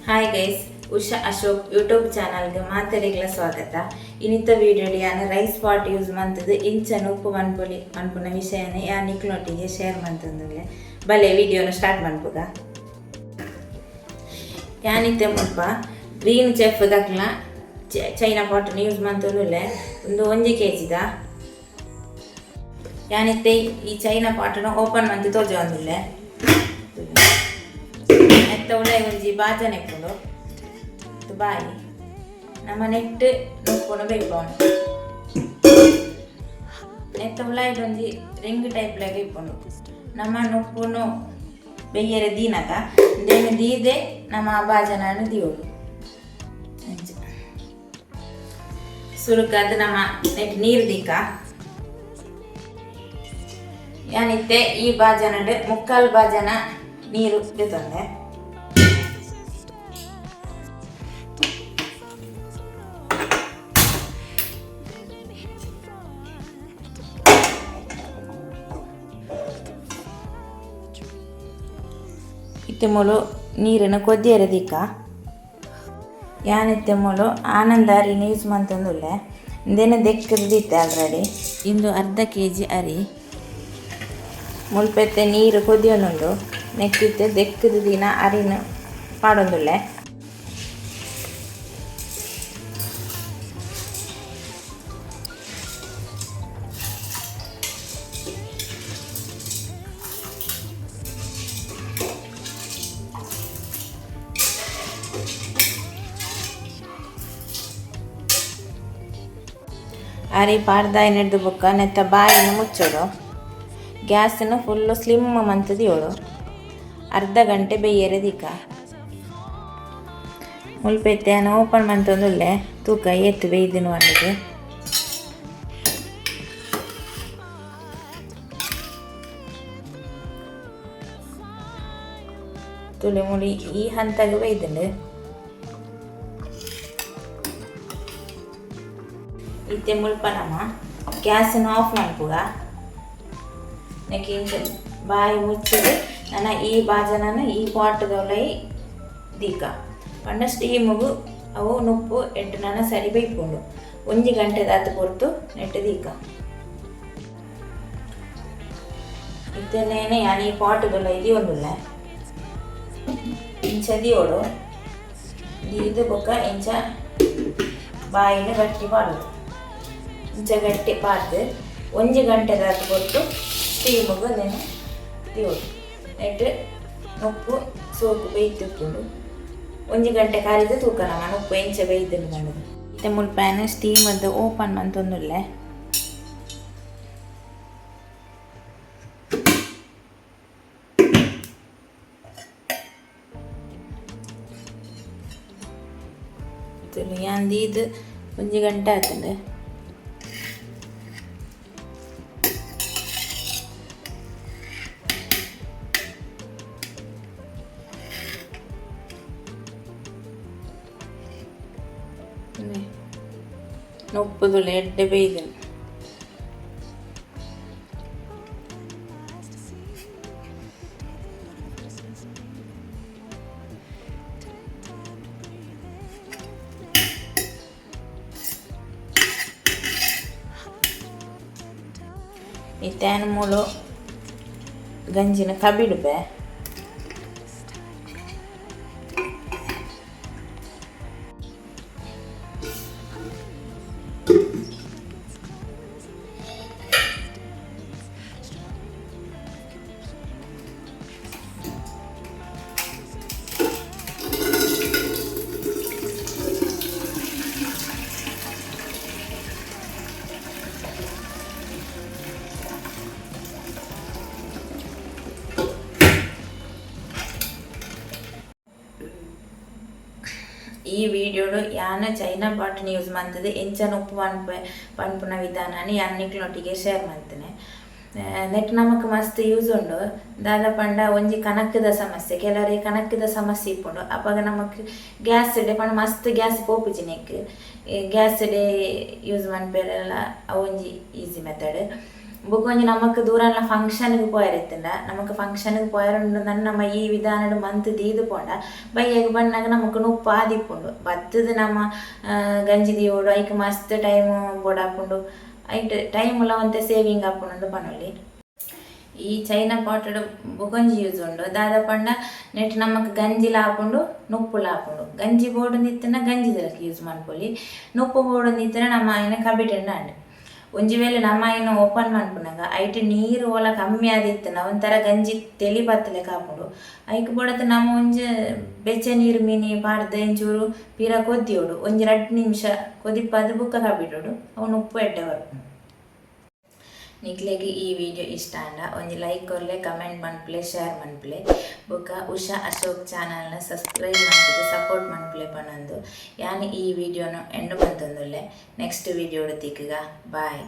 Hi guys, Usha Ashok YouTube ಚಾನಲ್ಗೆ ಮಾತೆರೆಗ್ಲ ಸ್ವಾಗತ. ಇನಿತ ವಿಡಿಯೋಡ್ ಯಾನ್ ರೈಸ್ ಪಾಟ್ ಯೂಸ್ ಮಂತುದು ಇಂಚನ ಉಪ್ಪು ಮನ್ಪೊಲಿ ಮನ್ಪುನ ವಿಷಯನೆ ಯಾನ್ ನಿಕ್ಲೊಟ್ಟಿಗೆ ಶೇರ್ ಮಂತೊಂದುಲ್ಲೆ. ಬಲೆ ವಿಡಿಯೋನು ಸ್ಟಾರ್ಟ್ ಮನ್ಪುಗ. ಯಾನಿತ್ತೆ ಮುಲ್ಪ green chef ದಕ್ಲ China Patan use ಮಂತೊಂದುಲ್ಲೆ. ಉಂದು 1 ಕೆಜಿದ. ಯಾನಿತ್ತೆ ಈ ಚೈನಾ ಪಾಟನ್ ಓಪನ್ ಮಂತ್ ತೋಜೊಂದುಲ್ಲೆ. ನೆತ್ತ ಉಲಾಯಿ ಒಂಜಿ ಬಾಜನ ಇಪ್ಪುಂಡು. ಬಾಯಿ ನಮ್ಮ ನೆಟ್ ನುಪ್ಪುನು ಬೇಯ್ಪವನು. ನೆತ್ತ ಉಲಾಯಿಡ್ ಒಂಜಿ ರಿಂಗ್ ಟೈಪ್ ಲೆಕ ಇಪ್ಪುಂಡು. ನಮ್ಮ ನುಪ್ಪುನು ಬೆಯ್ಯರೆ ದೀನಗ ಇಂದೆನ್ ದೀದೆ ನಮ್ಮ ಬಾಜನನ್ ದೀವೊಡು. ಅಂಚ ಸುರುಕಾದ್ ನಮ್ಮ ನೆಟ್ ನೀರು ದೀಕ. ಯಾನಿತ್ತೆ ಈ ಬಾಜನಡ್ ಮುಕ್ಕಾಲ್ ಬಾಜನ ನೀರು ದೆತೊಂದೆ. ಇತ್ತೆ ಮೂಲು ನೀರನ್ನು ಕೊದ್ದಿಯರೆ ದೀಕ. ಯಾನಿತ್ತೆ ಮೂಲು ಆನಂದ ಅರಿನ್ ಯೂಸ್ ಮಂತೊಂದುಲ್ಲೆ. ಇಂದೆನ್ ದೆಕ್ಕ್‌ದ್ ದೀತೆ ಆಲ್ರೆಡಿ. ಇಂದು ಅರ್ಧ ಕೆಜಿ ಅರಿ. ಮುಲ್ಪ ಇತ್ತೆ ನೀರು ಕೊದಿಯೊಂದುಂಡು. ನೆಕ್ಕ್ ಇತ್ತೆ ದೆಕ್ಕ್‌ದ್ ದೀನ ಅರಿನ್ ಪಾಡೊಂದುಲ್ಲೆ. ಅರಿ ಪಾಡ್ದಾಯಿನೆಡ್ದ್ ಬೊಕ್ಕ ನೆತ್ತ ಬಾಯಿನ್ ಮುಚ್ಚೊಡು. ಗ್ಯಾಸ್ನ್ ಫುಲ್ಲು ಸ್ಲಿಮ್ ಮಂತ್ ದೀವೊಡು. ಅರ್ಧ ಗಂಟೆ ಬೆಯ್ಯರೆ ದೀಕ. ಮುಲ್ಪ ಇತ್ತೆ ಯಾನ್ ಓಪನ್ ಮಂತೊಂದುಲ್ಲೆ, ತೂಕ ಏತ್ ಬೆಯ್ದಿನ ಪಂಡುದು. ತೂಲೆ, ಮೂಲು ಈ ಹಂತಗ್ ಬೈದುಂಡು. ಇತ್ತೆ ಮುಲ್ಪ ನಮ ಗ್ಯಾಸ್ನ್ ಆಫ್ ಮನ್ಪುಗ. ನೆಕ್ ಇಂಚ ಬಾಯಿ ಮುಚ್ಚಿದ್ ನನ ಈ ಬಾಜನನ್ ಈ ಪಾಟ್ದ ಉಲಾಯಿ ದೀಕ. ಪಂಡ ಸ್ಟೀಮುಗು ಅವು ನುಪ್ಪು ಎಡ್ಡೆ ನನ ಸರಿ ಬೈಪುಂಡು. 1 ಗಂಟೆದಾತ್ ಪೊರ್ತು ನೆಟ್ಟ್ ದೀಕ. ಇತ್ತೆ ನೇನೆ ಯಾನ್ ಈ ಪಾಟ್ದ ಉಲಾಯಿ ದೀವೊಂದುಲ್ಲೆ. ಇಂಚ ದೀವೊಡು. ದೀದ್ ಬೊಕ್ಕ ಇಂಚ ಬಾಯಿನ್ ಗಟ್ಟಿ ಪಾಡೊಡು. ಇಂಚ ಗಟ್ಟಿ ಪಾಡ್ದ್ 1 ಗಂಟೆದಾತ್ ಪೊರ್ತು ಸ್ಟೀಮುಗು ನೆನ್ ದೀವೊಡು. ನೆಟ್ ನುಪ್ಪು ಸೋಕು ಬೆಯ್ತ್ ಉಪ್ಪುಂಡು. 1 ಗಂಟೆ ಕರಿದ್ ತೂಕ ನಮ ನುಪ್ಪು ಎಂಚ ಬೆಯ್ದ್ಂಡ್ ಪಂಡುದು. ಇತ್ತೆ ಮುಲ್ಪ ಯಾನ್ ಸ್ಟೀಮದ್ದು ಓಪನ್ ಮಂತೊಂದುಲ್ಲೆ. ತೂಲೆ, ಯಾನ್ ದೀದ್ 1 ಗಂಟೆ ಆತುಂಡು. ಉಂದೆ ನುಪ್ಪು ತೂಲೆ, ಎಡ್ಡೆ ಬೈದ್ಂಡ್. ಇತ್ತೆ ಯಾನ್ ಮೂಲು ಗಂಜಿನ ಕಬಿಡುಬೆ. ಈ ವಿಡಿಯೋಡು ಯಾನ್ ಚೈನಾ ಪಾಟ್ನ್ ಯೂಸ್ ಮಂತುದು ಎಂಚ ನುಪ್ಪು ಮನ್ಪೆ ಪನ್ಪುನ ವಿಧಾನನ್ ಯಾನ್ ನಿಕ್ಲೆನೊಟ್ಟಿಗೆ ಶೇರ್ ಮಲ್ತುನೆ. ನೆಟ್ ನಮಕ್ ಮಸ್ತ್ ಯೂಸ್ ಉಂಡು. ದಾದ ಪಂಡ ಒಂಜಿ ಕನಕ್ದ ಸಮಸ್ಯೆ, ಕೆಲವರಿಗೆ ಕನಕ್ದ ಸಮಸ್ಯೆ ಇಪ್ಪುಂಡು. ಅಪಗ ನಮಕ್ ಗ್ಯಾಸ್ ಪಂಡ ಮಸ್ತ್ ಗ್ಯಾಸ್ ಪೋಪುಜಿ. ನೆಕ್ ಗ್ಯಾಸ್ ಯೂಸ್ ಮನ್ಪೆರೆಲ ಅವು ಒಂಜಿ ಈಸಿ ಮೆಥಡ್. ಬೊಕ ಒಂಜಿ ನಮಕ್ ದೂರನ್ಲ ಫಂಕ್ಷನ್ಗ್ ಪೋಯೆರೆ ಇತ್ತ್ಂಡ, ನಮಕ್ ಫಂಕ್ಷನ್ಗ್ ಪೋಯೆರೆ ಉಂಡು ನಮ್ಮ ಈ ವಿಧಾನಡ್ ಮಂತ್ ದೀದ್ ಪೋಂಡ ಬಯ್ಯಗ್ ಬನ್ನಗ ನಮಕ್ ನುಪ್ಪು ಆದಿಪ್ಪುಂಡು. ಬತ್ತುದು ನಮ್ಮ ಗಂಜಿ ದೀವೊಡು, ಐಕ್ ಮಸ್ತ್ ಟೈಮ್ ಬೋಡಾಪುಂಡು. ಐಟ್ ಟೈಮ್ ಲ ಒಂತೆ ಸೇವಿಂಗ್ ಆಪುಂಡು ಪನೊಲಿ. ಈ ಚೈನಾ ಪಾಟ್ ಬೊಕೊಂಜಿ ಯೂಸ್ ಉಂಡು ದಾದ ಪಂಡ ನೆಟ್ ನಮಕ್ ಗಂಜಿಲ ಆಪುಂಡು, ನುಪ್ಪುಲ ಆಪುಂಡು. ಗಂಜಿ ಬೋಡುಂದಿತ್ತಿನ ಗಂಜಿದಲಕ ಯೂಸ್ ಮನ್ಪೊಲಿ, ನುಪ್ಪು ಬೋಡುಂದಿತ್ತಿನ ನಮ್ಮ ಐನ ಕಬಿಟಂಡ ಆಂಡ್. ಒಂಜಿ ವೇಳೆ ನಮ್ಮ ಐನ ಓಪನ್ ಮನ್ಪುನಗ ಐಟ್ ನೀರು ಓಲ ಕಮ್ಮಿ ಆದಿತ್ತಿನ ಒಂಥರ ಗಂಜಿ ತೆಲಿ ಬತ್ತಲೆಕ ಆಪುಂಡು. ಐಕ್ ಬೋಡಾತ್ ನಮ್ಮ ಒಂಜಿ ಬೆಚ್ಚ ನೀರು ಮಿನಿ ಪಾಡ್ದ್ ಒಂಚೂರು ಪಿರ ಕೊದಿಯೋಡು, ಒಂಜಿ 2 ನಿಮಿಷ ಕೊದಿಪಾದ್ ಬೊಕ್ಕ ಕಬಿಡೋಡು, ಅವು ನುಪ್ಪು ಎಡ್ಡೆ ಬರ್ಪುಂಡು. ನಿಕ್ಲೆಗ್ ಈ ವಿಡಿಯೋ ಇಷ್ಟ ಆಂಡ ಒಂಜಿ ಲೈಕ್ ಕೊರ್ಲೆ, ಕಮೆಂಟ್ ಮನ್ಪುಲೆ, ಶೇರ್ ಮನ್ಪುಲೆ. ಬೊಕ್ಕ ಉಷಾ ಅಶೋಕ್ ಚಾನಲ್ನ ಸಬ್ಸ್ಕ್ರೈಬ್ ಮನ್ಪುದು ಸಪೋರ್ಟ್ ಮನ್ಪುಲೆ ಪನೊಂದು ಯಾನ್ ಈ ವಿಡಿಯೋನು ಎಂಡ್ ಮಂತೊಂದುಲ್ಲೆ. ನೆಕ್ಸ್ಟ್ ವಿಡಿಯೋಡು ತಿಕ್ಕುಗ, ಬಾಯ್.